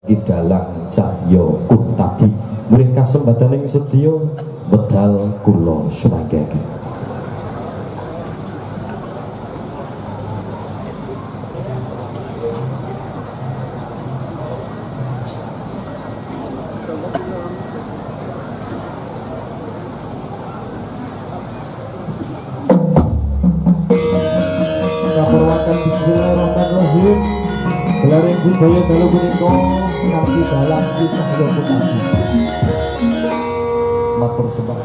Ki Dalang Cahya Kuntadi. Murih kasembadaning sedya medal kula sumanggakaken. Bismillahirrahmanirrahim. Gelaring budaya dalu punika kang Ki Dalang Ki Cahya Kuntadi. Matur sembah.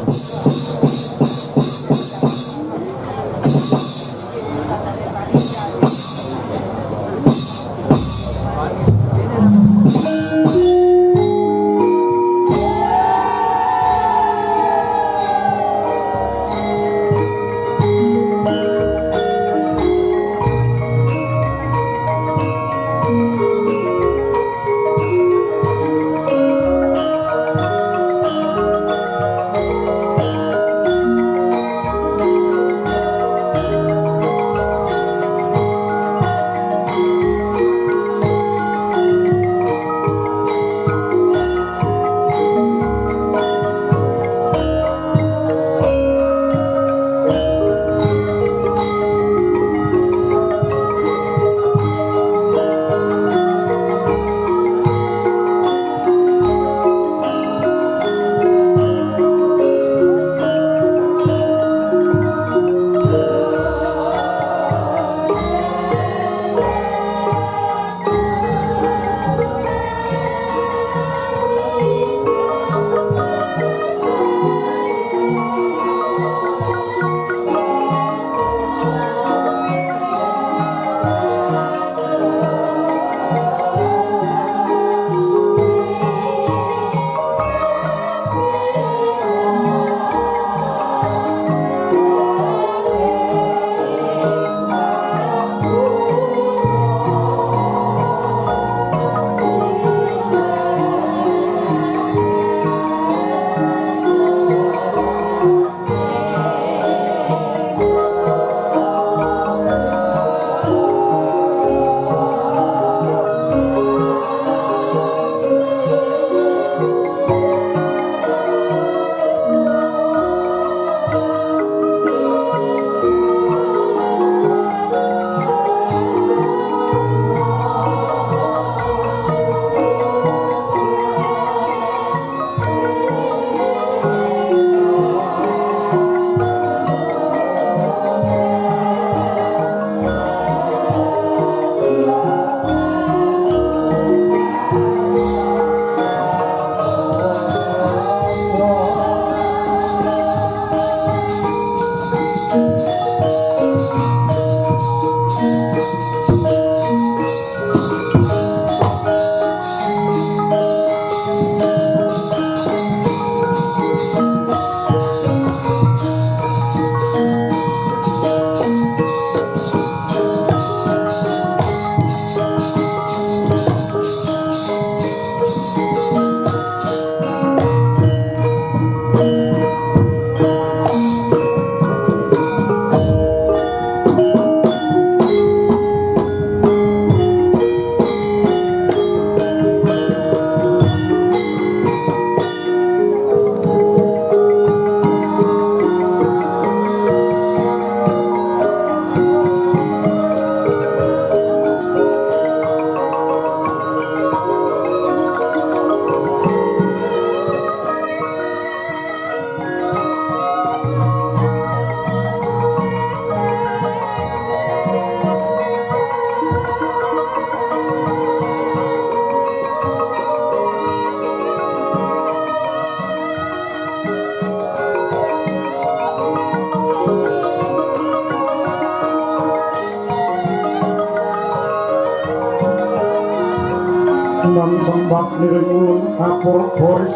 Sembah niring ulun kapur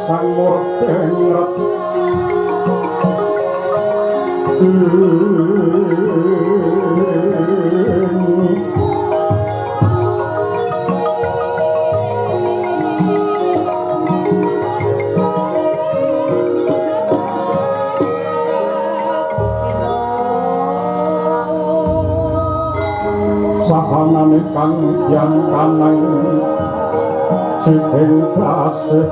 sang murtengret sahanane kang yang kanang. Wajibing kasih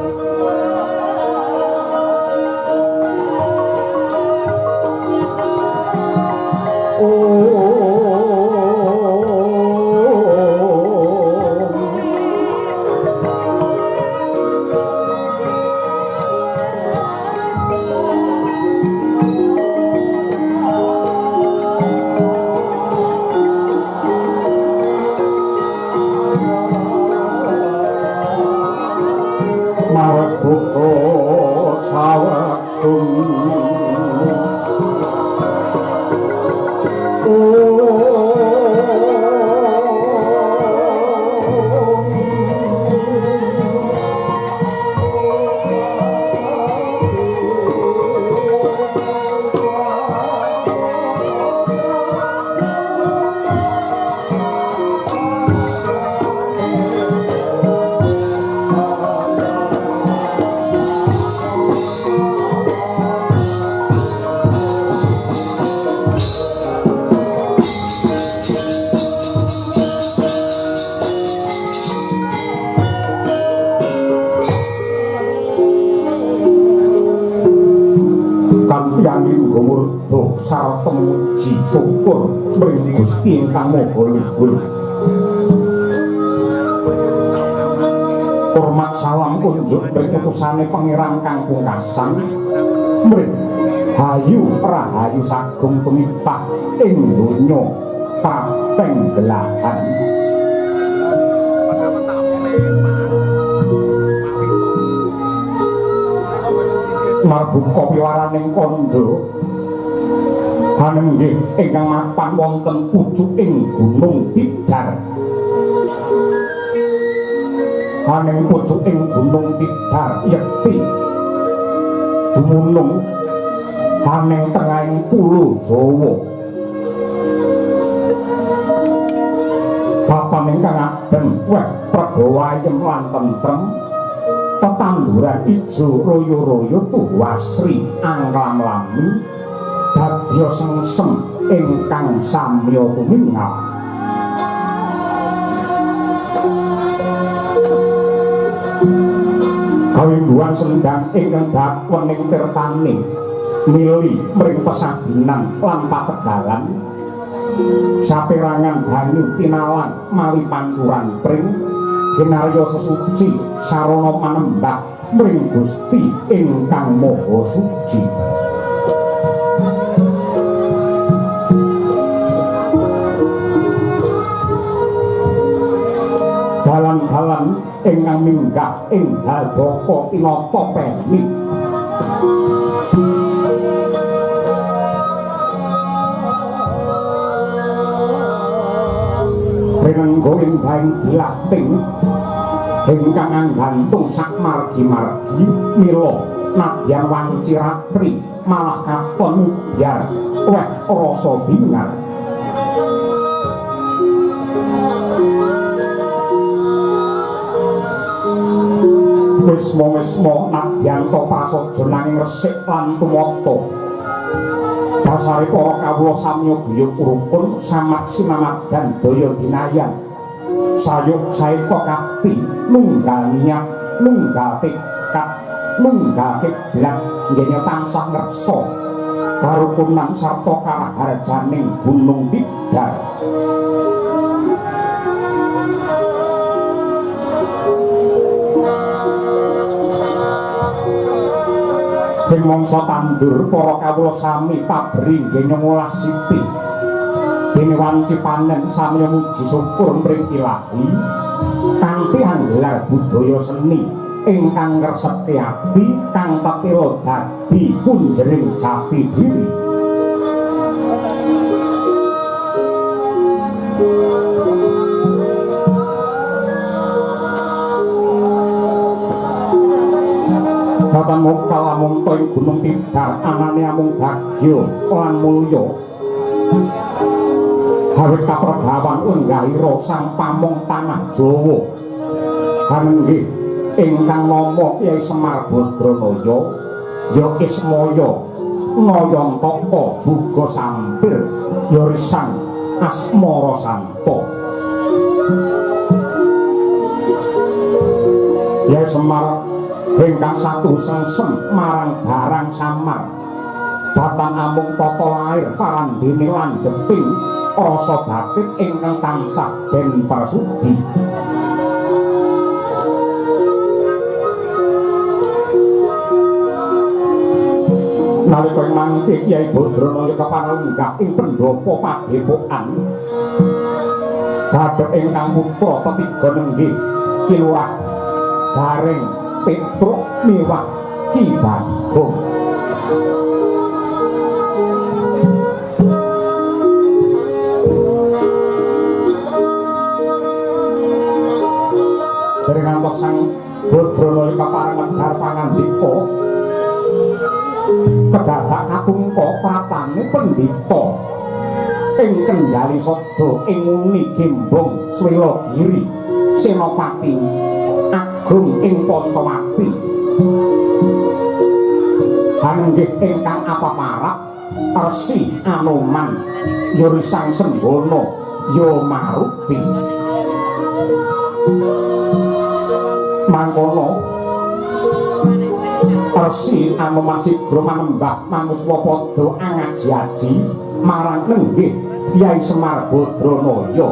sarta muji syukur mring Gusti ingkang Maha Luhur. Hormat salam kunjuk mring utusane Pangeran kang pungkasan mring hayu rahayu sagung tumitah ing donya prapeng belahan. Marbuka piwaraning kandha hanenggih ingkang mapan wonten pucuking Gunung Tidar. Haneng pucuking Gunung Tidar yekti dumunung haneng tengahing Pulo Jawa. Papan ingkang adem weh pregawa ayem lan tentrem, tetanduran ijo royo-royo tuwasri anglam-lami dadya sengsem ingkang samya tumingal. Kawimbuhan sendang ingkang dakwening tirtane mili mring pesaginan lan pategalan, saperangan banyu tinalan mawi pancuran pring kinarya sesuci sarana manembah mring Gusti ingkang Maha Suci. Dalan-dalan ingkang minggah ing Haldaka tinata peni. Rinenggo indahing dilating ingkang anggantung sak margi-margi mila nadyan wanci ratri malah katon biar weh rasa bingar. Wisma-wisma nadyan ta prasaja nanging resik lan tumata. Dasare para kawula samya guyub rukun samat sinamadan daya dinayan. Sayuk saeka kapti nunggal niat, nunggal tekad, nunggal kiblat nggene tansah ngreksa karukunan sarta karaharjaning Gunung Tidar. Ing mangsa tandur para kawula sami tabri nggene ngolah siti. Dene wanci panen samya muji syukur mring Ilahi kanthi anggelar budaya seni ingkang ngreseki ati kang tetela dadi punjering jati diri. Datan muka lamun ing Gunung Tidar anane amung bagya lan mulya. Hawit kaprabawan lenggahira sang pamong tanah Jawa. Hanenggih ingkang nama Kyai Semar Badranaya ya Ismaya Nayantaka buga sampir ya risang asmara santa. Ya Semar ingkang satu sengsem marang barang samar datan amung tata lair parandene landheping rasa batin ingkang tansah den prasudi. Nalika ing mangke Kyai Badranaya kapanunggah ing pendhapa padhepokan kadhep ingkang putra tetiga nenggih Ki Lurah Gareng Petruk miwah Ki Bagong. Dereng ngantos Sang Badranaya kapareng medhar pangandika kedadak katungka pratane pendhita ing Kendali Sada ing Uni Gembong Swelagiri Senopati Agung ing Pancawati hanenggih ingkang apaparap Resi Anoman ya Risang Sembana ya Maruti. Mangkono Resi Anoman sigra manembah manuswa padha angaji-aji marang nenggih Kyai Semar Badranaya.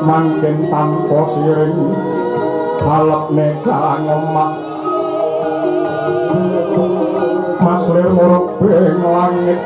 Mangken tanpa siring alepne kalang omah maslir murubing langit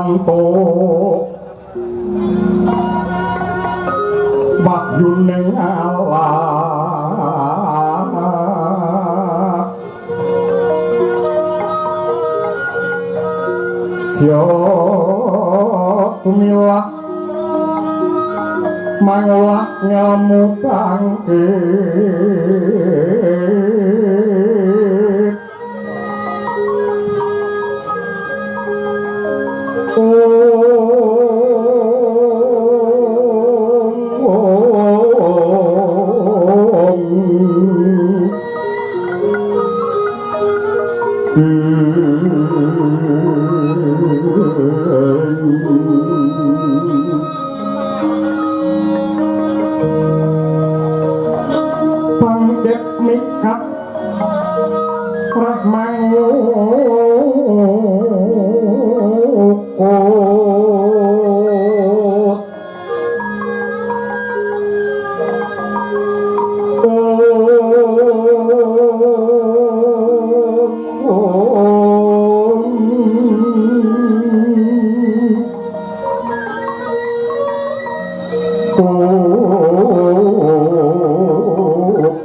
antuk wahyuning Allah ya tumilah mangolah ngelmu bangkit. Bangkit mikat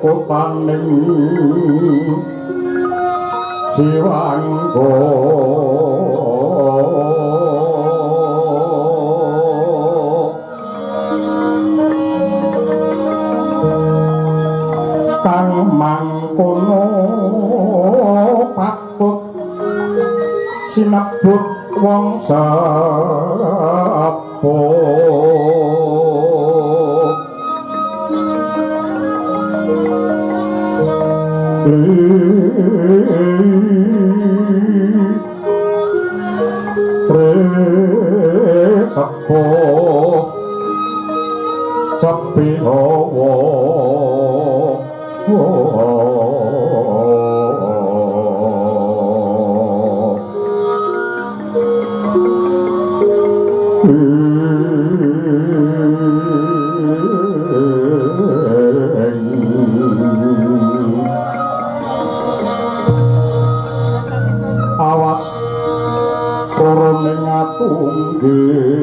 Kutaning jiwangga kang mangkono patut sinebut wong sepuh. Sepuh sepi hawa. Awas turune ngatunggil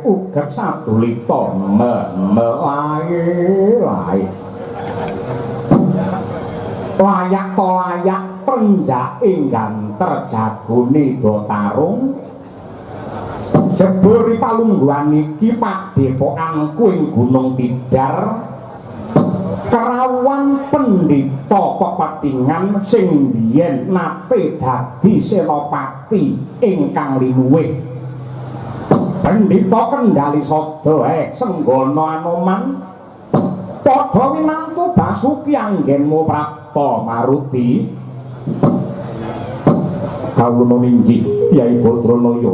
Ugak sadulita me-me-lae-lae layak to layak prenjake ganter jagone Batarung jebul palungguhan iki padhepokanku ing Gunung Tidar kerawan pendhita pepethingan sing biyen nate dadi senopati ingkang linuwih. Pendhita Kendali Sada Senggana Anoman padha winantu Basuki anggenmu prapta maruti. Kawula ninggih Kyai Badranaya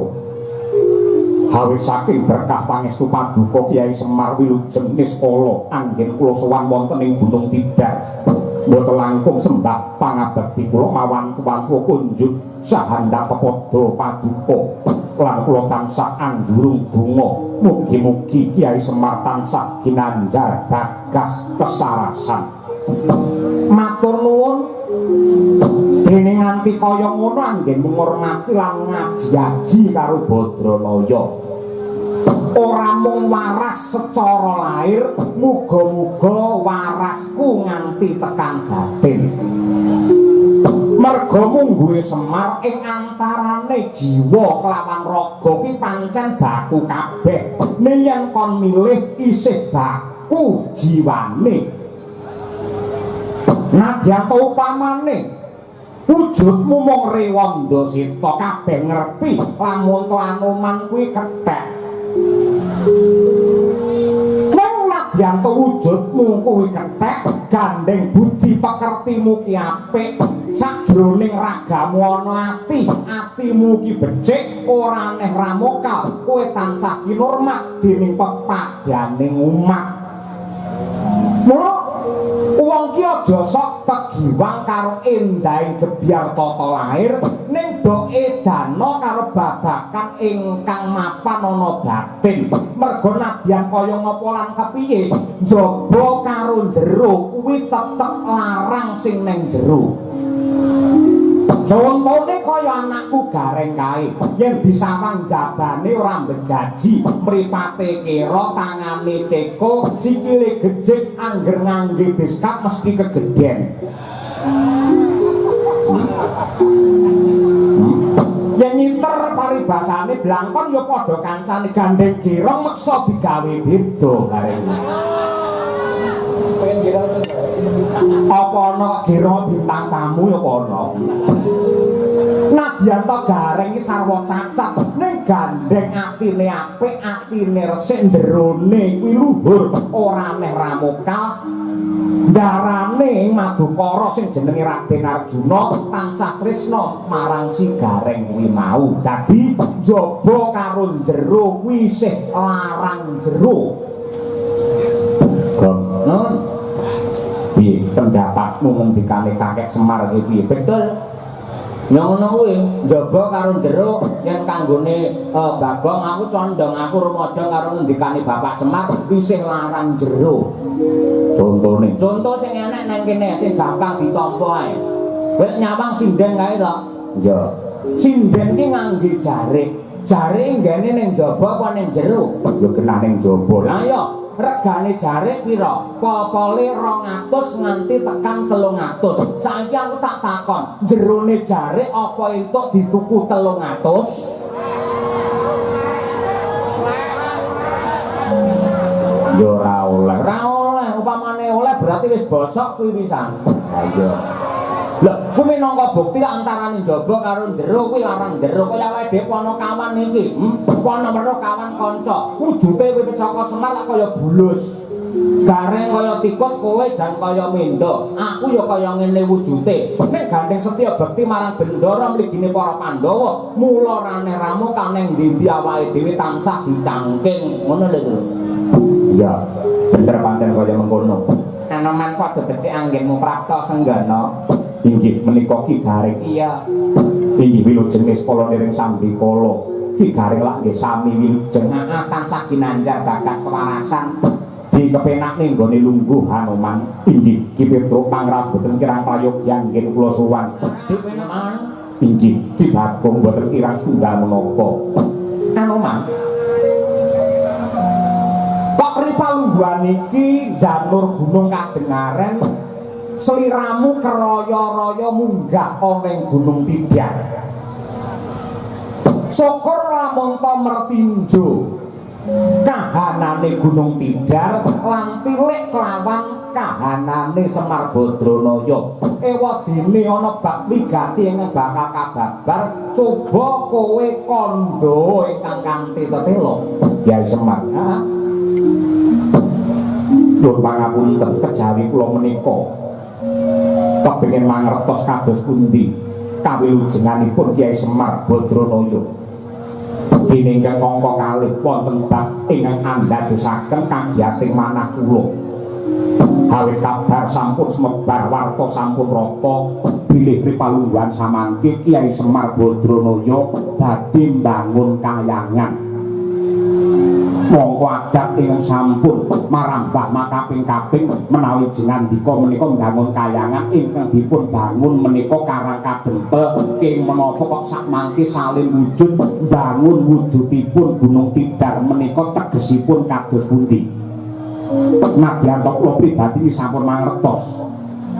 hawis saking berkah pangestu paduka Kyai Semar wilujeng niskala anggen kula sowan wonten ing Gunung Tidar mboten langkung sembah pangabekti kula mawantu-wantu kunjuk sahandap pepadha paduka lan kula tansah anjurung donga mugi-mugi Kyai Semar tansah ginanjar bagas kesarasan. Matur nuwun dene nganti kaya ngono anggenmu ngurmati lan ngaji-aji karo Badranaya. Ora mung waras secara lahir, muga-muga warasku nganti tekan batin. Merga mungguhe Semar ing antarane jiwa kelawan raga ki pancen baku kabeh. Ning yen kon milih isih baku jiwane. Nadyan ta upamane wujudmu mung rewanda seta kabeh ngerti lamun to Anoman kuwi kethek. Mung nadyan ta wujudmu kuwi kethek, gandeng budi pekertimu ki apik. Sajroning ragamu ana ati, atimu ki becik, ora aneh ramokal, kowe tansah kinurmat dening pepadaning umat. Mula wong ki aja sok kegiwang karo endahe gebyar tata lahir, ning do edana karo babakan ingkang mapan ana batin. Merga nadyan kaya ngapa lan kepiye, njaba karo jero kuwi tetep larang sing ning jero. Contone kaya anakku Gareng kae, yen disawang jabane ora mbejaji, mripate kera, tangane ceko, sikile gejik, angger ngangge beskap mesti kegeden. Yen nyiter paribasane blangkon ya padha kancane, gandeng gerong meksa digawe beda Gareng. Apa ana gerong bintang tamu ya apa ana? Nadyan to Gareng iki sarwa cacat, ning gandeng atine apik, atine resik, jerone kuwi luhur, ora aneh ramokal. Darane Madukara sing jenenge Raden Arjuna tansah tresna marang si Gareng kuwi mau. Dadi njaba karo jero kuwi isih larang jero. Gong. Piye pendapatmu ngendikane Kakek Semar iki piye? Betul. Ya ngono kuwi, njaba karo jero yen kanggone Bagong aku condong aku rumaja karo ngendikane Bapak Semar isih larang jero. Contone. Conto sing enek nang kene sing gampang ditampa ae. Kowe nyawang sinden kae to? Iya. Sinden ki ngangge jarik. Jarik nggene ning njaba apa ning jero? Ya genah ning njaba. Lah iya, regane jarik pira? Popole 200 nganti tekan 300. Saiki aku tak takon, jerone jarik apa entuk dituku 300? Ya ora oleh. Ora oleh, upamane oleh berarti wis bosok kuwi pisan. Ha iya. Lho, kuwi minangka bukti antarane njaba karo jero kuwi larang jero. Kaya awake dhewe ana kawan iki, ana weruh kawan kanca. Wujude kuwi saka Semar lak kaya bulus. Gareng kaya tikus, kowe jan kaya mendo. Aku ya kaya ngene wujude. Nek gandeng setya bekti marang Bendara mligine para Pandhawa, mula rane ramu kaneng ndi-ndi awake dhewe tansah dicangking. Ngono lho, Tru. Iya, bener pancen kaya mengkono. Anoman padha becik anggenmu prapta senggana. Inggih menika Ki Gareng. Iya. Inggih wilujeng niskala niring sambikala. Ki Gareng lak nggih sami wilujeng. Heeh, tansah ginanjar bagas kewarasan. Dikepenakne nggone lungguh Hanoman. Inggih Ki Petruk pangraos boten kirang prayogi anggen kula sowan. Dipenaman. Inggih Ki Bagong boten kirang setunggal menapa. Hanoman. Kok ripalungguhan iki janur gunung kadengaren sliramu keraya-raya munggah ana ing Gunung Tidar. Syukur lamun ta mertinjo kahanane Gunung Tidar lan tilik kelawan kahanane Semar Badranaya. Ewadene ana bab wigati ingkang bakal kababar, coba kowe kandha ingkang kanthi tetela. Kyai Semar. Heeh. Nyuwun pangapunten kejawi kula menika kepengin mangertos kados pundi kawilujenganipun Kyai Semar Badranaya. Dene ingkang angka kalih wonten bab ingkang andadosaken kagiyating manah kula. Awit kabar sampun semebar warta sampun rata bilih ripalungguhan samangke Kyai Semar Badranaya badhe mbangun kayangan. Mongko adat ingkang sampun marambah makaping-kaping menawi jengandika menika mbangun kayangan ingkang dipun bangun menika karang kadempel king menapa kok sakmangke salin wujud mbangun wujudipun Gunung Tidar menika tegesipun kados pundi. Nadyan to kula pribadi sampun mangertos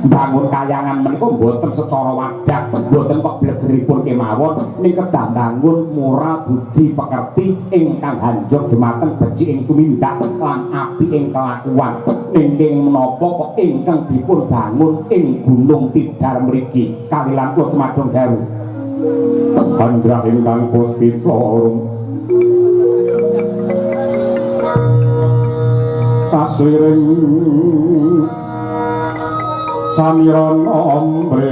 mbangun kayangan menika mboten secara wadah, mboten kok blegeripun kemawon, ning kedah mbangun moral budi pekerti ingkang hanjog dumateng becik ing tumindak lan apik ing kelakuan. Ning kenging menapa kok ingkang dipun bangun ing Gunung Tidar mriki kalilan kula cumadong dawuh. Anjrah ingkang puspita tasliring samiran ombre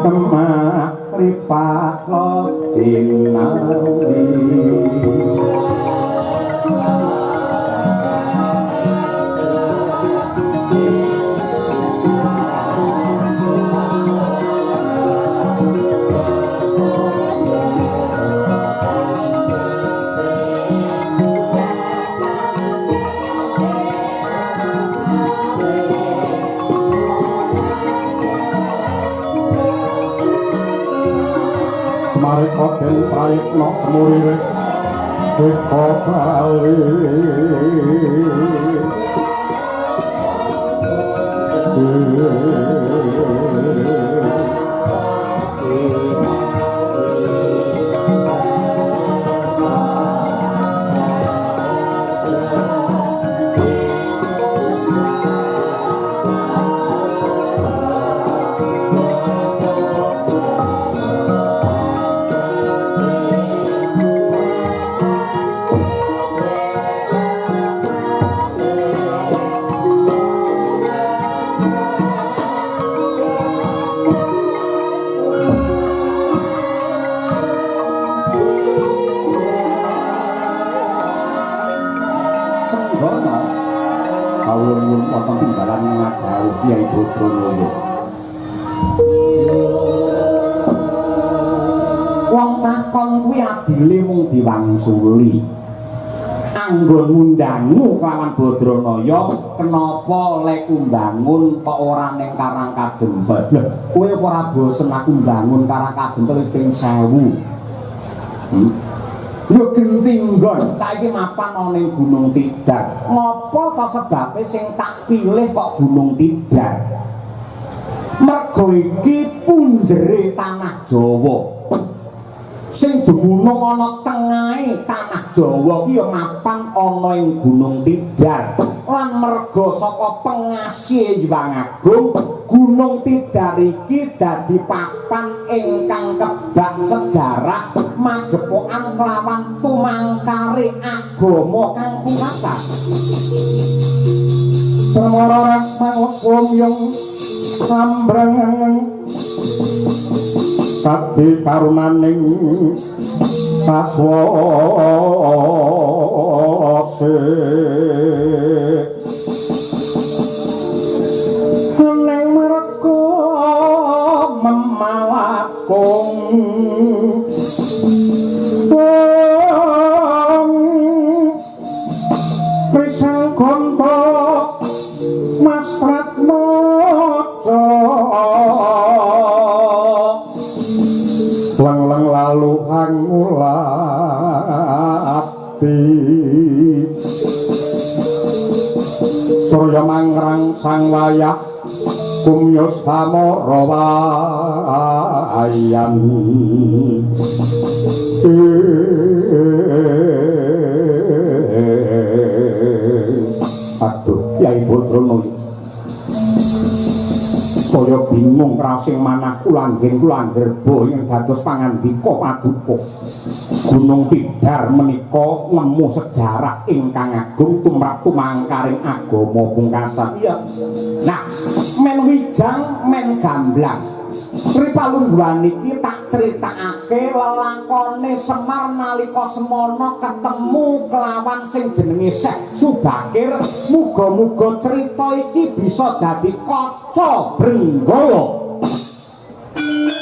kemak ripaka jinawi. Mareka den prayitna semurire deka bali. Kula nyuwun wonten timbalan ngadhawuh Kyai Badranaya. Wong takon kuwi adile mung diwangsuli. Anggon ngundangu kelawan Badranaya, kenapa lek mbangun kok ora ning Karang Kadempel? Lho, kowe ora bosen aku mbangun Karang Kadempel wis ping 1000. Yo genti nggon, saiki mapan ana ning Gunung Tidar. Ngopo to sebabe sing tak pilih kok Gunung Tidar? Mergo iki punjere tanah Jawa. Sing dumunung ana tengahe tanah Jawa ki ya mapan ana ing Gunung Tidar. Lan merga saka pengasihe Hyang Agung, Gunung Tidar iki dadi papan ingkang kebak sejarah magepokan kelawan tumangkare agama kang pungkasan. Permara mangukum yung sambreng kadi karunaning kaswase ning merga memalakung prisang gonto Mas Pratmojo leng-leng lalu angulati surya mangrang sang wayah kumyus samara wayan. Aduh, Kyai Badranaya saya bingung rasing manah kulanggen kulanggerba ing dados pangandika paduka. Gunung Tidar menika nemu sejarah ingkang agung tumrap tumangkaring agama pungkasan. Iya. Nah, men wijang men gamblang. Pripalungguhan iki tak critakake lelakone Semar nalika semana ketemu kelawan sing jenenge Syekh Subakir. Muga-muga cerita iki bisa dadi kaca brenggala. Thank you.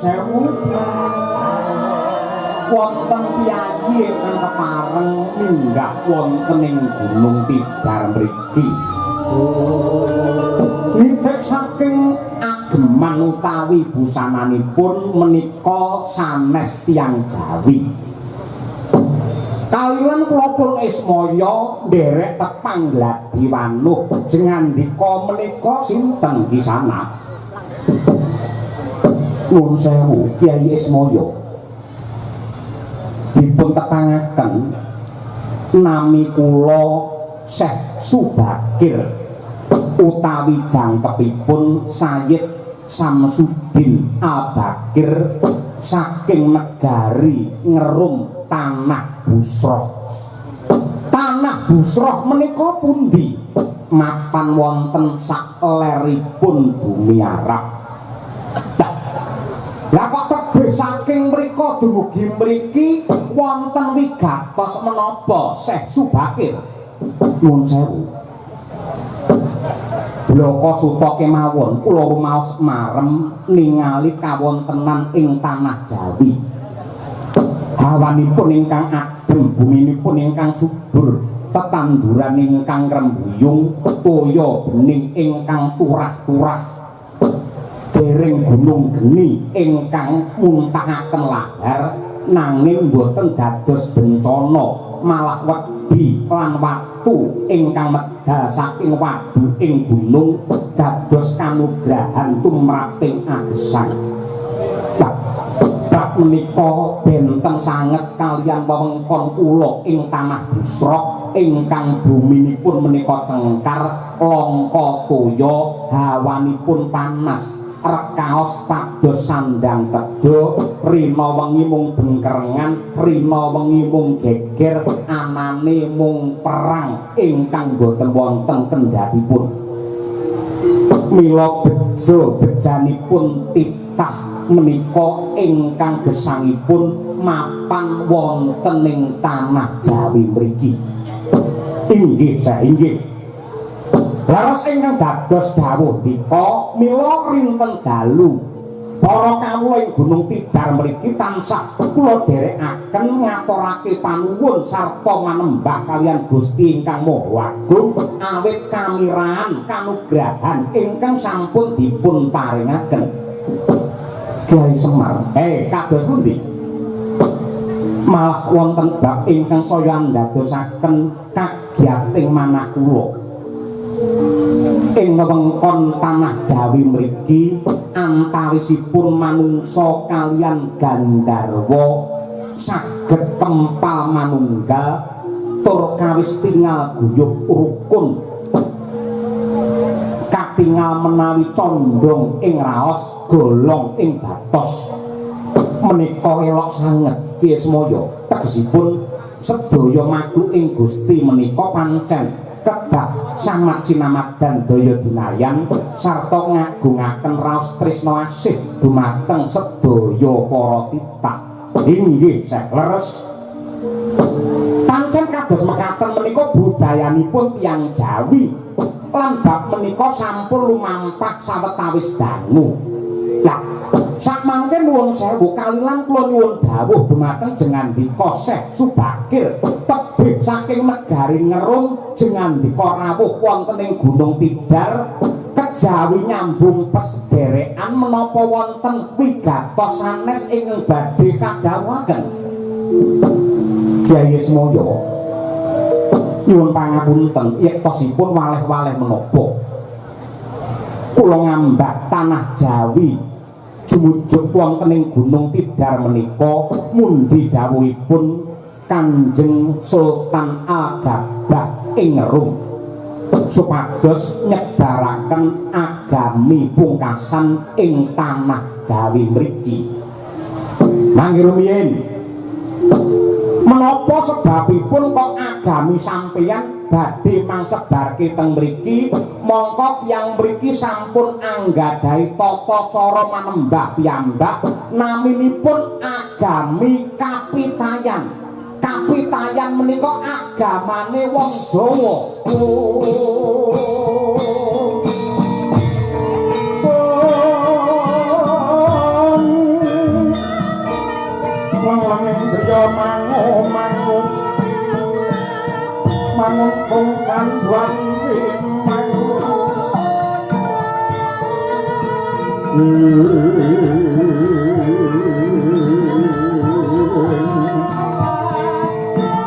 Sewu, wonten piyayi ingkang kepareng minggah wonten ing Gunung Tidar mriki. Nitik saking ageman utawi busananipun menika sanes tiyang Jawi. Kaliyan kula pun Ismaya nderek tepang gladi wanuh jengandika menika sinten kisana? Nuwun sewu Kyai Ismaya. Dipun tepangaken nami kula Syekh Subakir utawi jangkepipun Sayyid Samsudin Al-Bakir saking negari Ngerum Tanah Busroh. Tanah Busroh menika pundi? Mapan wonten sakleripun bumi Arab. Lah kok tebih saking mriko dumugi mriki wonten wigatos menapa Syekh Subakir? Nuwun sewu. Bloko suta kemawon kula rumaos marem ningali kawontenan ing tanah Jawi. Hawanipun ingkang adem, buminipun ingkang subur, tetanduran ingkang rembuyung, toya bening ingkang turah-turah. Dereng gunung geni ingkang muntahaken lahar nanging boten dados bencana, malah wedi lan watu ingkang medal saking wadu ing gunung dados kanugrahan tumraping agesang. Bab menika benten sanget kaliyan wewengkon kula ing tanah Busroh ingkang buminipun menika cengkar, langka toya, hawanipun panas, rekaos pados sandang tedha, rina wengi mung bengkerengan, rina wengi mung geger, anane mung perang ingkang boten wonten kendhatipun. Mila bejo bejanipun titah menika ingkang gesangipun mapan wonten ing tanah Jawi mriki. Inggih, inggih. Laras ingkang dados dawuh dika mila rinten dalu para kawula ing Gunung Tidar mriki tansah kula dherekaken ngaturake panuwun sarta manembah kaliyan Gusti ingkang Maha Agung awit kamirahan kanugrahan ingkang sampun dipun paringaken. Kyai Semar, kados pundi? Malah wonten bab ingkang saya ndadosaken kagiyating manah kula. Ing wewengkon tanah Jawi mriki antawisipun manungsa kaliyan gandharwa saged kempal manunggal tur kawis tingal guyub rukun, katingal menawi condong ing raos golong ing batos. Menika elok sanget Ki Ismaya, tegesipun sedaya makhluk ing Gusti menika pancen kedah samat sinamadan daya dinayan sarta ngagungaken raos tresna asih dumateng sedaya para titah. Inggih, leres. Pancen kados mekaten menika budayanipun tiyang Jawi lan bab menika sampun lumampah sawetawis dangu. Lah sakmangke nuwun sewu kaliyan kula nyuwun dawuh dumateng jengandika Syekh Subakir tebih saking negari Ngerum jengandika rawuh wonten ing Gunung Tidar kejawi nyambung pesederekan menapa wonten wigatos sanes ingkang badhe kadhawuhaken. Kyai Ismaya nyuwun pangapunten yektosipun waleh-waleh menapa kula ngambak tanah Jawi jumujuk wonten ing Gunung Tidar menika mundi dawuhipun Kanjeng Sultan Al-Gabah ing Rum supados nyebaraken agami pungkasan ing tanah Jawi mriki. Mangke rumiyin menapa sebabipun kok agami sampeyan badhe mangsebarke teng mriki, mongko tiyang mriki sampun anggadhahi tata cara manembah piyambak naminipun agami Kapitayan. Kapitayan menika agamane wong Jawa. Manguntung kanduan timeng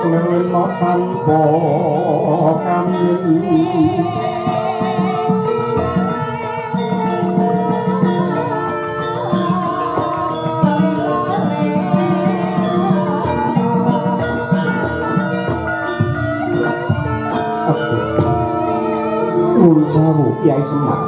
lena tanpa kami. Nuwun sewu Kyai Semar,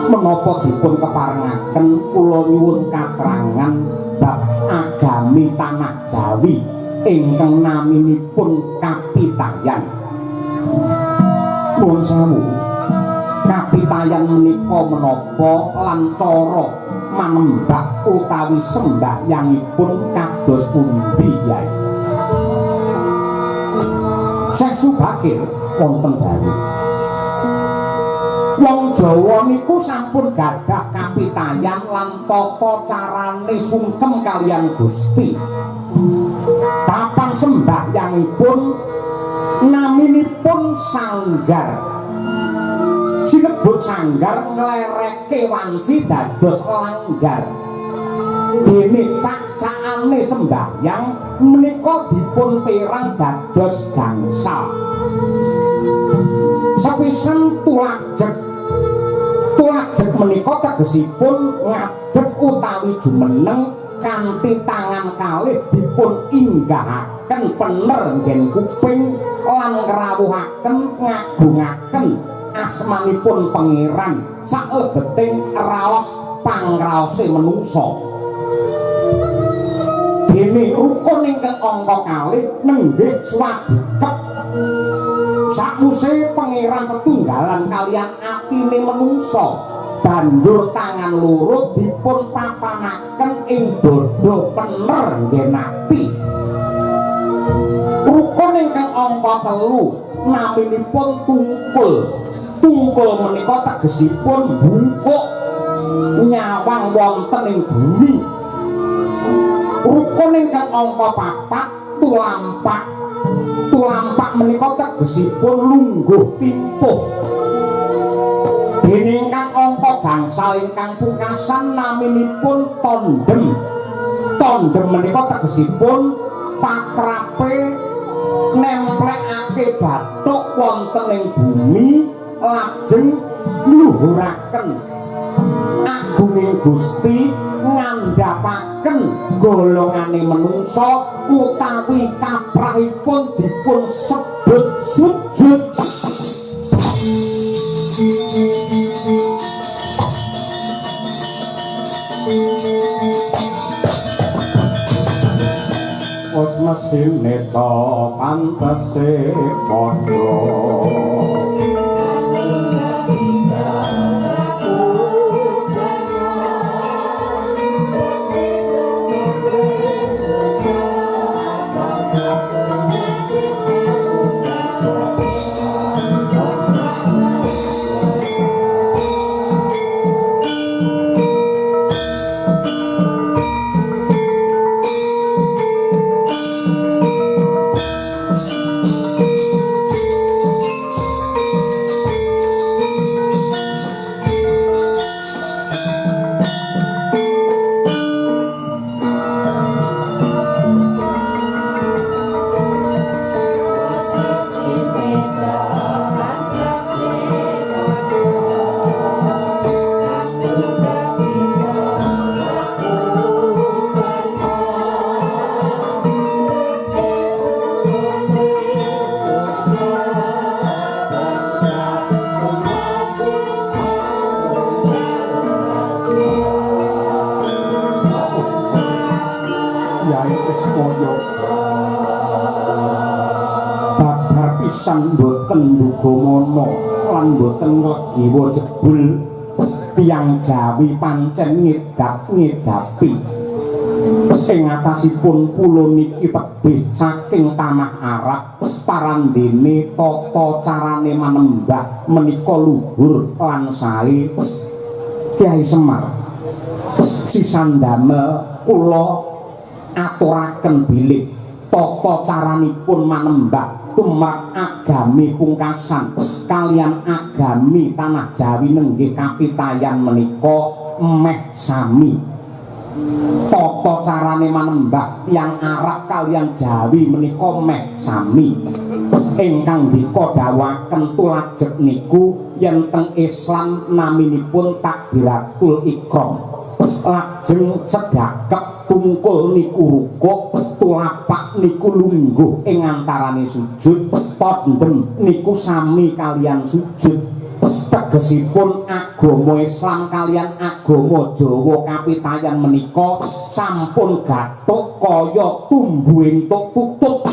menapa dipun keparengaken kula nyuwun katrangan bab agami tanah Jawi ingkang naminipun Kapitayan. Nuwun sewu, Kapitayan menika menapa lan cara manembah utawi sembahyangipun kados pundi Kyai? Syekh Subakir wonten dalu. Wong Jawa niku sampun gadah kapitayan lan tata carane sungkem kaliyan Gusti. Papan sembahyangipun naminipun sanggar. Sinebut sanggar nglereke wanci dados langgar. Dene cak-cakane sembahyang menika dipun perang dados gangsal. Sepisan tulajeg. Tulajeg menika tegesipun ngadeg utawi jumeneng kanthi tangan kalih dipun inggahaken pener nggen kuping lan ngrawuhaken ngagungaken asmanipun Pangeran saklebeting raos pangraose menungsa. Dene rukun ingkang angka kalih nenggih swadikep. Sakwise Pangeran tetunggalan kaliyan atine menungsa, banjur tangan loro dipun papanaken ing dada pener nggen ati. Rukun ingkang angka telu naminipun tungkul. Tungkul menika tegesipun bungkuk nyawang wonten ing bumi. Rukun ingkang angka papat tulampak. Tulampak menika tegesipun lungguh timpuh. Dene ingkang angka gangsal ingkang pungkasan naminipun tondem. Tondem menika tegesipun patrape nemplekake bathuk wonten ing bumi lajeng ngluhuraken agunge Gusti ngandhapaken golongane menungsa utawi kaprahipun dipun sebut sujud. Wis mesthine ta pantese padha. Babar pisan mboten nduga lan mboten nglegiwa jebul tiyang Jawi pancen ngedap-ngedapi ing atasipun pulo niki tebih saking tanah Arab parandene tata carane manembah menika luhur lan sae. Kyai Semar sisan damel kula aturaken bilih tata caranipun manembah tumrap agami pungkasan kalian agami tanah Jawi nenggih kapitayan menika meh sami. Tata carane manembah tiyang Arab kalian Jawi menika meh sami. Ingkang dika dawuhaken tulajeg niku yen teng Islam naminipun takbiratul ikram. Lajeng sedhakep tungkul niku rukuk, tulapak niku lungguh ing antarane sujud, tandem niku sami kalian sujud. Tegesipun agama Islam kalian agama Jawa kapitayan menika sampun gathuk kaya tumbu entuk tutup.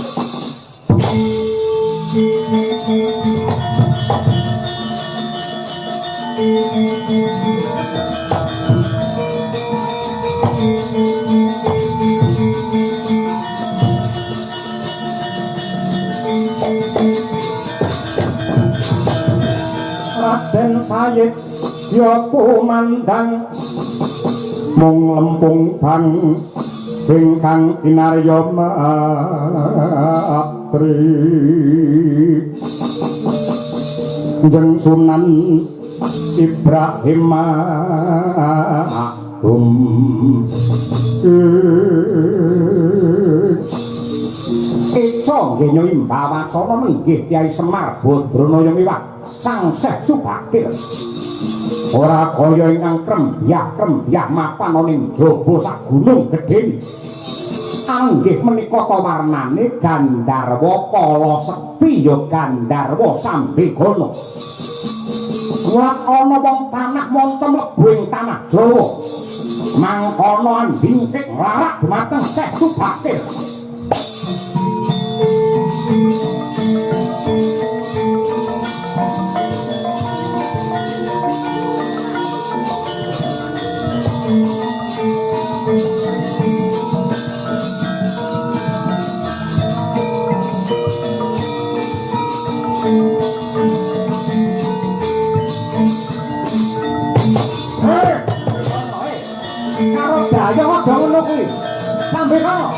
Raden Sayid ya tumandang mung lempung bang ingkang kinarya matri Jeng Sunan Ibrahim Makdum. Eca nggih nyimba wacana menggih Kyai Semar Badranaya miwah Sang Syekh Subakir. Ora kaya ingkang krembyah-krembyah mapan ana ing jaba sak gunung gedhe. Anggih menika ta warnane Gandharwa Kala Sekti ya Gandharwa Sambegana. Ora ana wong tanah manca mlebu ing tanah Jawa. Mangkono andingkik nglarak dumateng Syekh Subakir. Karo daya aja ngono kuwi. Sampe kono.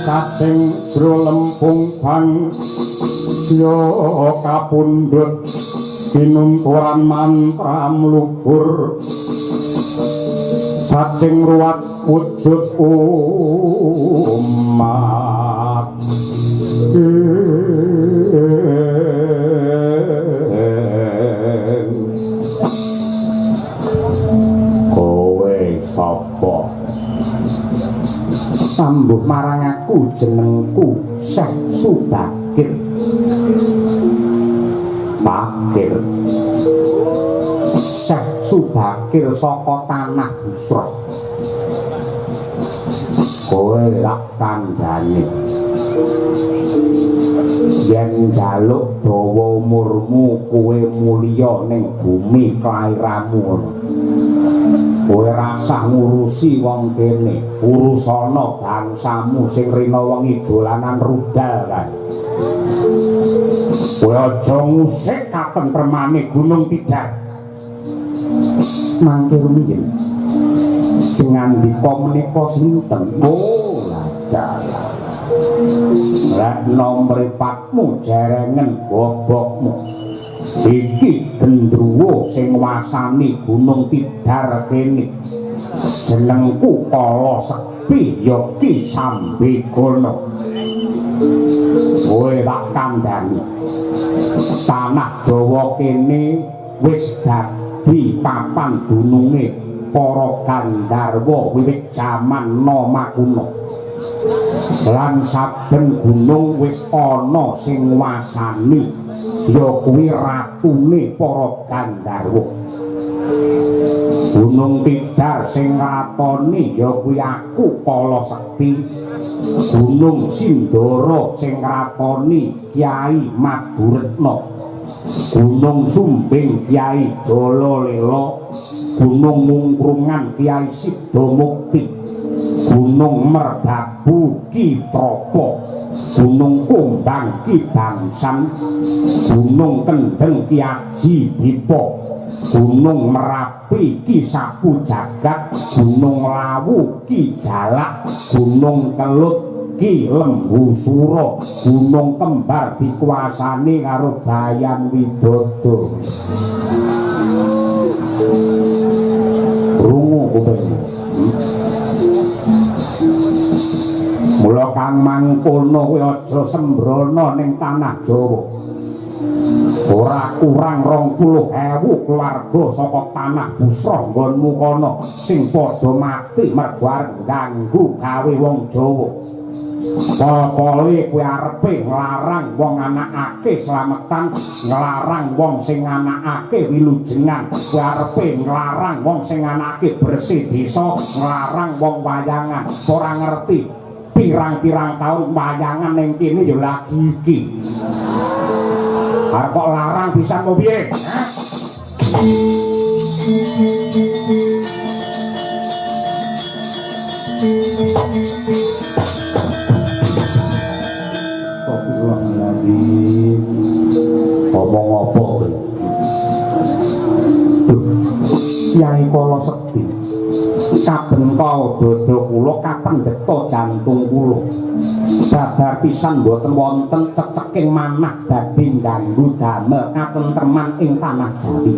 Kating jro lempung bang ya kapundhut kinunturan mantra mlubur cacing ruwat wujud umat. Kowe sapa? Sambuh marang aku jenengku Syekh Subakir. Bakir Syekh Subakir saka tanah Busra. Kowe lak kandhane yen njaluk dawa umurmu kowe mulya ning bumi kelairamu. Kowe rasah ngurusi wong kene, urusana bangsamu sing rina wengi dolanan rudal kae. Kowe aja ngusik katentremane Gunung Tidar. Mangke rumiyin sing ngandika menika sinten? Oh, ladalah. Rekna mripatmu jerengen gobokmu. Iki gendruwo sing nguasani Gunung Tidar kene. Jenengku Kala Sekti ya Ki Sambegana. Kowe tak kandhani. Tanah Jawa kene wis dadi papan dununge para gandharwa wiwit jaman Nama kuno. Lan saben gunung wis ana sing nguasani, ya kuwi ratune para gandharwa. Gunung Tidar sing ngratoni ya kuwi aku Kala Sekti. Gunung Sindoro sing ngratoni Kyai Maduretna. Gunung Sumbing Kyai Jalalela. Gunung Mungkrungan Kyai Sidamukti. Gunung Merbabu Ki Trapa. Gunung Kumbang Ki Bangsan. Gunung Kendeng Ki Aji Dipa. Gunung Merapi Ki Sapu Jagat. Gunung Lawu Ki Jalak. Gunung Kelut Ki Lembu Sura. Gunung Kembar dikuasani karo Bayan Widodo. Rungu kupingmu. Mula kang mangkono kuwi aja sembrono ning tanah Jawa. Ora kurang 20.000 keluarga saka tanah Busra nggonmu kono sing padha mati mergo arep ganggu gawe wong Jawa. Pol-pole kuwi arepe nglarang wong anakake slametan, nglarang wong sing anakake wilujengan, kuwi arepe nglarang wong sing anakake bersih desa, nglarang wong wayangan. Ora ngerti pirang-pirang taun wayangan ning kene ya lagi iki. Arep kok larang pisan kok piye? Astagfirullahaladzim. Ngomong apa kowe? Kyai Kala Sekti, kabengkal dada kula, kapendheta jantung kula. Babar pisan mboten wonten ceceking manah badhe ngganggu damel katentreman ing tanah Jawi.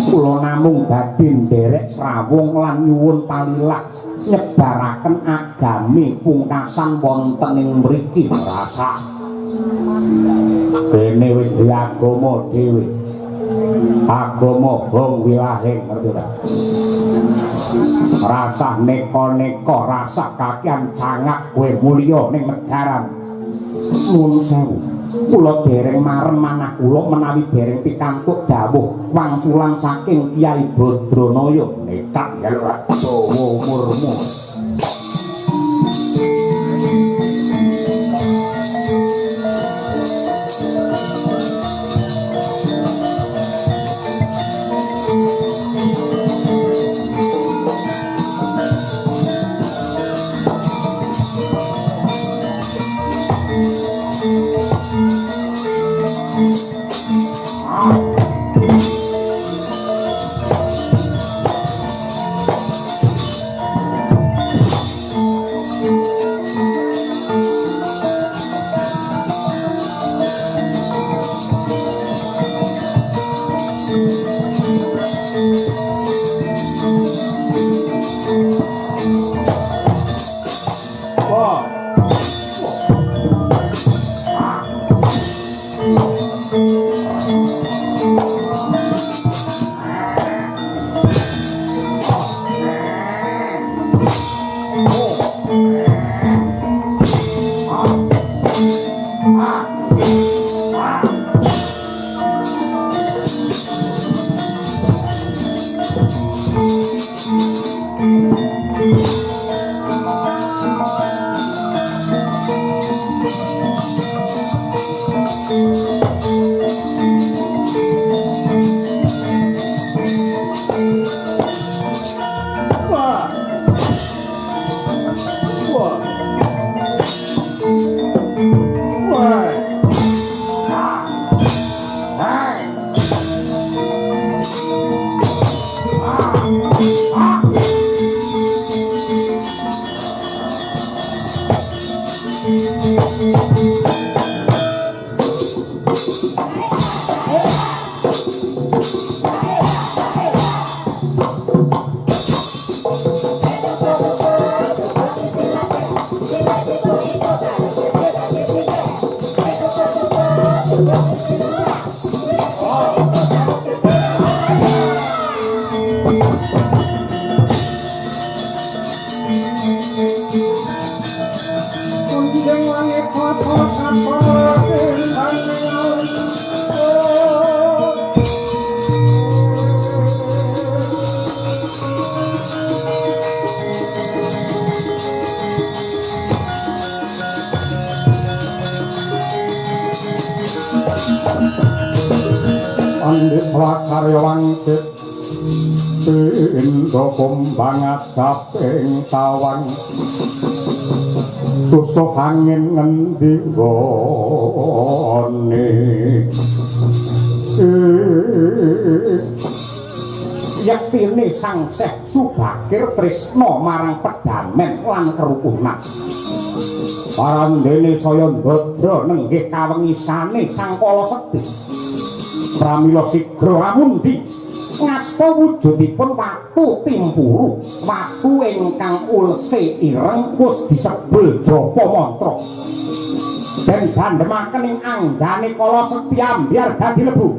Kula namung badhe nderek srawung lan nyuwun palilah nyebaraken agami pungkasan wonten ing mriki. Rasa kene wis duwe agama dhewe. Agama Hong Wilahing, ngerti ora? Rasah neka-neka, rasah kakean cangak kowe mulya ning negaran. Nuwun sewu, kula dereng marem manah kula menawi dereng pikantuk dawuh wangsulan saking Kyai Badranaya. Nekat njaluk ora dawa umurmu. Pandit swakarya wangsit pindha kumbang adaping tawang susuh angin ngendi nggone. Yektine Sang Syekh Subakir tresna marang pedamen lan kerukunan. Parandene saya ndadra nenggih kawengisane Sang Kala Sekti. Pramila sigra amundi ngasta wujudipun watu timpuru, watu ingkang ulse ireng wis disebul japa mantra. Den dandhemaken ing anggane Kala Sekti ambyar dadi lebu.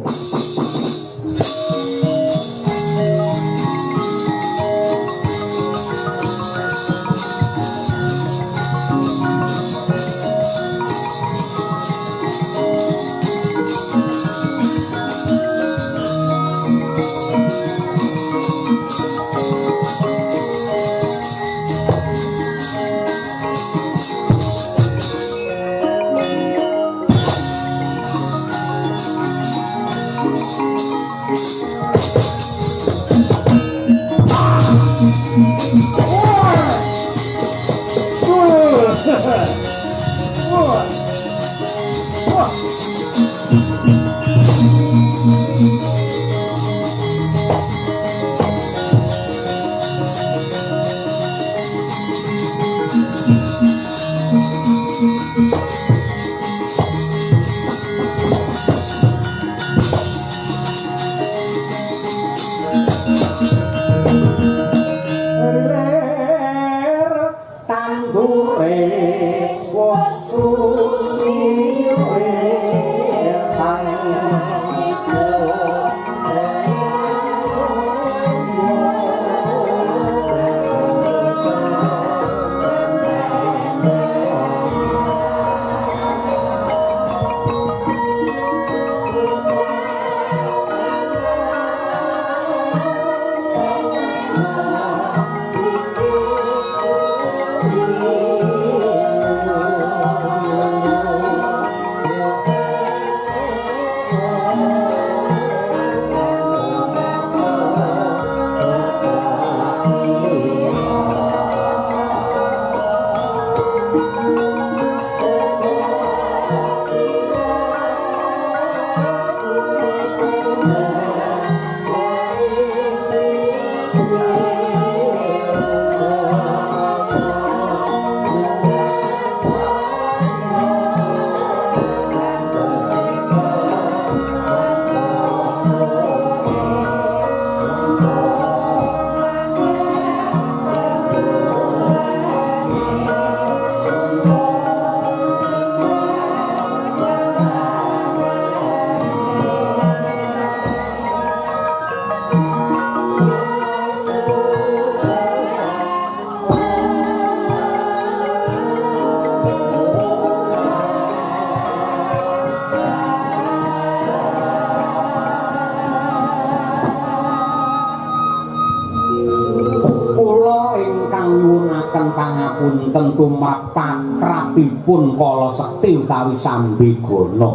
Pangapunten tumrap pakrapipun Kala Sekti utawi Sambigana.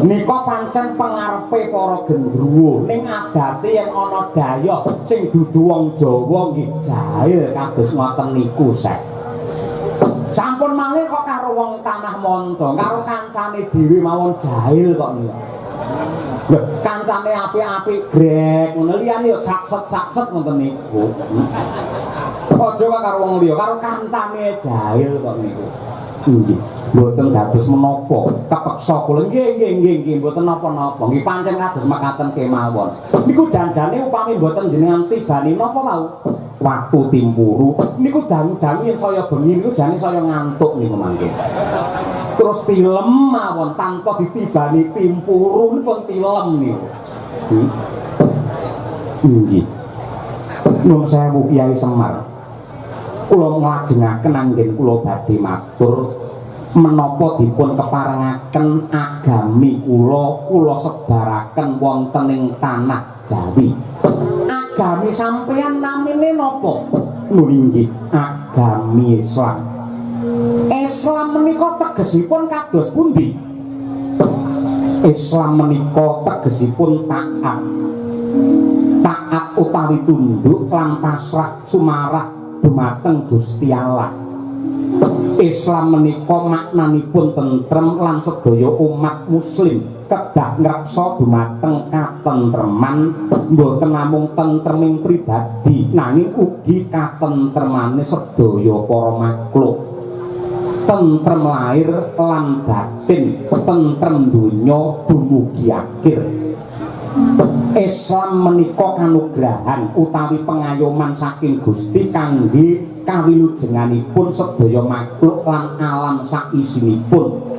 Nika pancen pengarepe para gendruwo ning adate yen ana dayoh sing dudu wong Jawa nggih jahil kados ngoten niku, Sek. Sampun malih kok karo wong tanah manca, karo kancane dhewe mawon jahil kok niku. Lho, kancane apik-apik grek ngono liyane yo sakset-sakset ngoten niku. Aja kok karo wong liya, karo kancane jahil kok niku. Nggih, mboten dados menapa, kepeksa kula. Nggih, nggih, nggih, nggih, mboten napa-napa. Nggih pancen kados mekaten kemawon. Niku janjane upami mboten jenengan tibani napa wau? Watu timpuru niku dangu-dangu yen saya bengi niku jane saya ngantuk niku mangke. Terus tilem mawon tanpa ditibani timpuru pun tilem niku. Nggih. Nuwun sewu Kyai Semar. Kula nglajengaken anggen kula badhe matur menapa dipun keparengaken agami kula kula sebaraken wonten ing tanah Jawi. Agami sampeyan namine napa? Lho inggih, agami Islam. Islam menika tegesipun kados pundi? Islam menika tegesipun taat. Taat utawi tunduk lan pasrah sumarah dumateng Gusti Allah. Islam menika maknanipun tentrem lan sedaya umat muslim kedah ngreksa dumateng katentreman, mboten namung tentreming pribadi nanging ugi katentremane sedaya para makhluk. Tentrem lahir lan batin, tentrem donya dumugi akhir. Islam menika kanugrahan utawi pengayoman saking Gusti kangge kawilujenganipun sedaya makhluk lan alam saisinipun.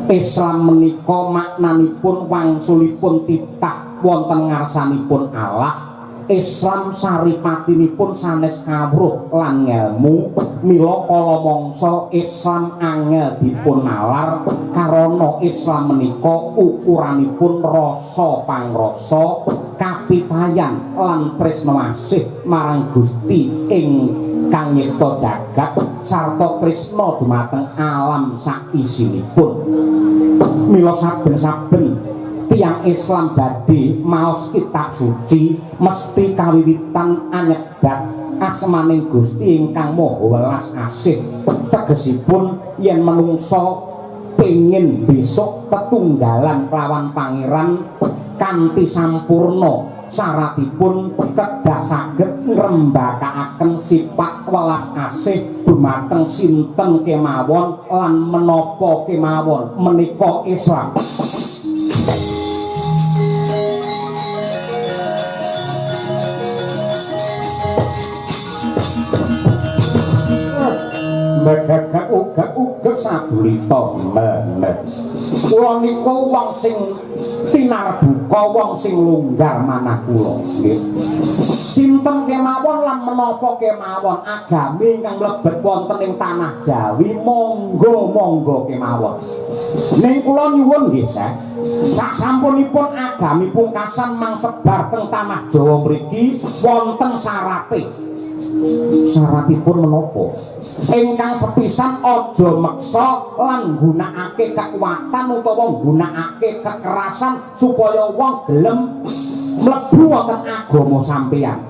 Islam menika maknanipun wangsulipun titah wonten ngarsanipun Allah. Islam saripatinipun sanes kawruh lan ngelmu, mila kala mangsa Islam angel dipun nalar karana Islam menika ukuranipun rasa pangrasa, kapitayan lan tresna asih marang Gusti ingkang nyipta jagat sarta tresna dumateng alam saisinipun. Mila saben-saben tiyang Islam badhe maos kitab suci mesti kawiwitan anyebat asmaning Gusti ingkang Maha Welas Asih. Tegesipun yen menungsa pengin besok tetunggalan kelawan Pangeran kanthi sampurna, syaratipun kedah saged ngrembakakaken sifat welas asih dumateng sinten kemawon lan menapa kemawon. Menika Islam. Megegek ugek-ugek sadulita menek. Kula niku wong sing tinarbuka, wong sing longgar manah kula nggih. Sinten kemawon lan menapa kemawon agami ingkang mlebet wonten ing tanah Jawi monggo-monggo kemawon. Ning kula nyuwun nggih, Syekh, sasampunipun agami pungkasan mangsebar teng tanah Jawa mriki wonten syarate. Syaratipun menapa? Ingkang sepisan aja meksa lan nggunakake kekuatan utawa nggunakake kekerasan supaya wong gelem mlebu wonten agama sampeyan.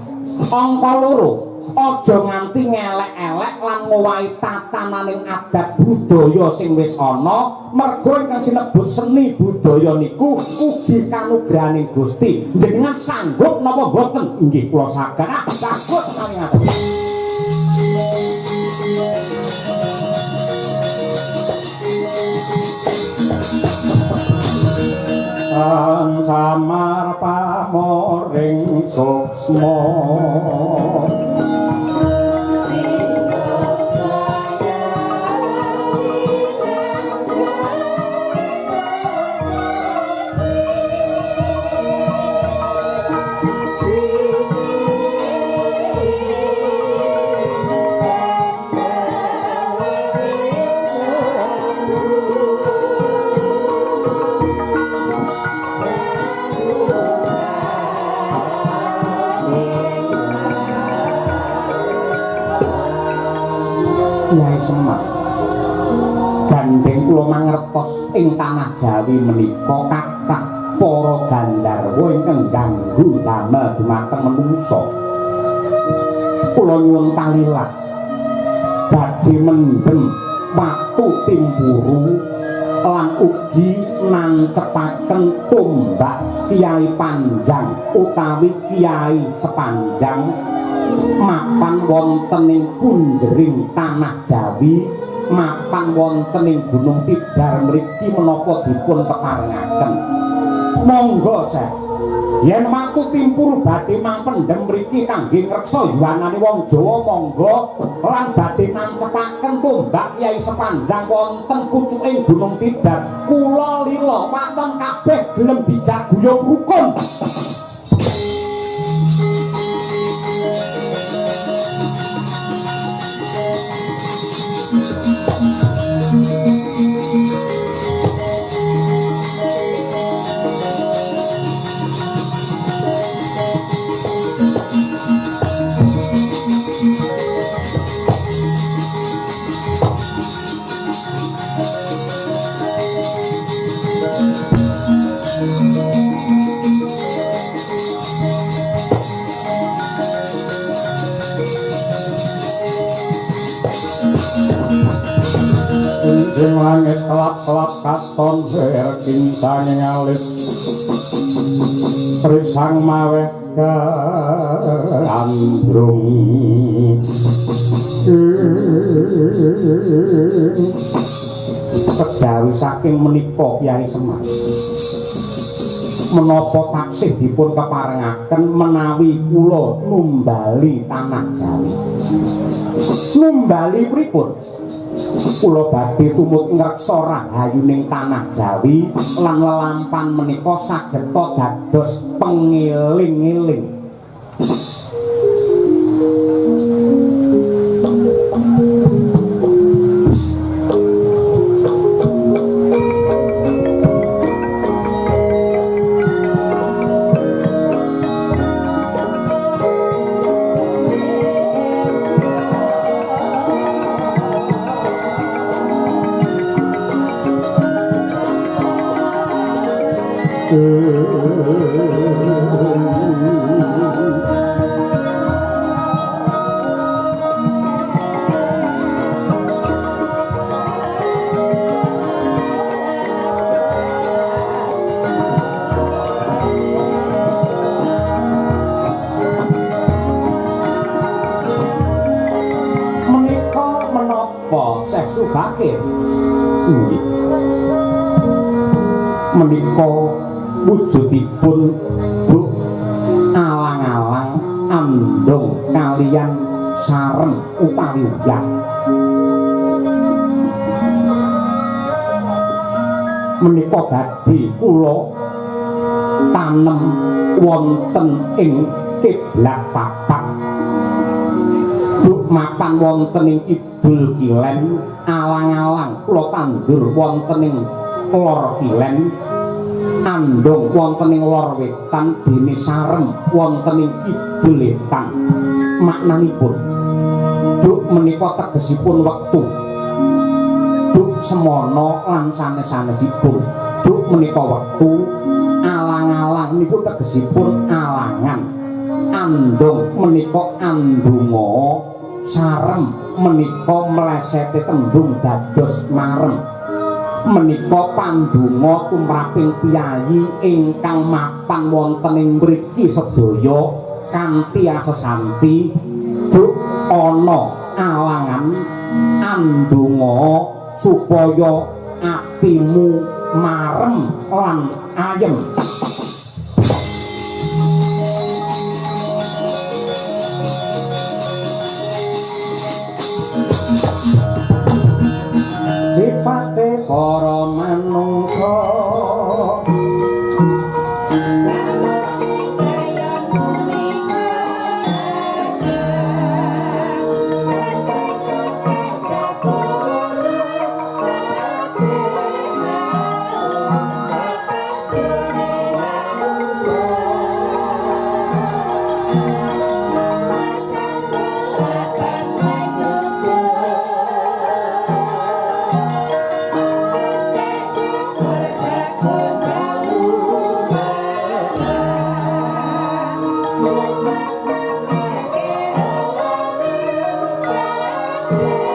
Angka loro, aja nganti ngelek-elek lan ngowahi tatananing adat budaya sing wis ana, merga ingkang sinebut seni budaya niku ugi kanugrahaning Gusti. Jenengan sanggup napa mboten? Inggih kula saged. Ah, saged menawi ngaten. Ang samar pamoring suksma Kyai Semar, gandeng kula mangertos ing tanah Jawi menika kathah para gandharwa ingkang ganggu damel dumateng menungsa. Kula nyuwun palilah badhe mendhem watu timpuru lan ugi nancepaken tombak Kyai Panjang utawi Kyai Sepanjang mapan wonten ing punjering tanah Jawi, mapan wonten ing Gunung Tidar mriki menapa dipun keparengaken. Monggo, Syekh. Yen watu timpuru badhe mangpendhem mriki kangge ngreksa yuwanane wong Jawa monggo, lan badhe nancepaken tombak Kyai Sepanjang wonten pucuking Gunung Tidar. Kula lila waton kabeh gelem dijak guyub rukun. Ing langit kelap-kelap katon wer kincanging alit risang maweh gandrung. Kejawi saking menika Kyai Semar, menapa taksih dipun keparengaken menawi kula numbali tanah Jawi? Numbali pripun? Kula badhe tumut ngreksa rahayuning tanah Jawi lan lelampan menika sageta dados pengeling-eling. Menika menapa Syekh Subakir? Nggih. Menika wujudipun duk alang-alang andong kaliyan sarem utawi uyah. Menika badhe kula tanem wonten ing kiblat papat. Duk mapan wonten ing kidul kilen, alang-alang kula tandur wonten ing lor kilen, andong wonten ing lor wetan, dene sarem wonten ing kidul wetan. Maknanipun duk menika tegesipun wektu, duk semono lan sanes-sanesipun. Duk menika wektu, alang-alang niku tegesipun alangan, andong menika andonga, sarem menika mlesete tembung dados marem. Menika pandonga tumraping piyayi ingkang mapan wonten ing mriki sedaya kanthi asesanti duk ana alangan andonga supaya atimu marem lan ayem. Sipate para manungsa Yeah.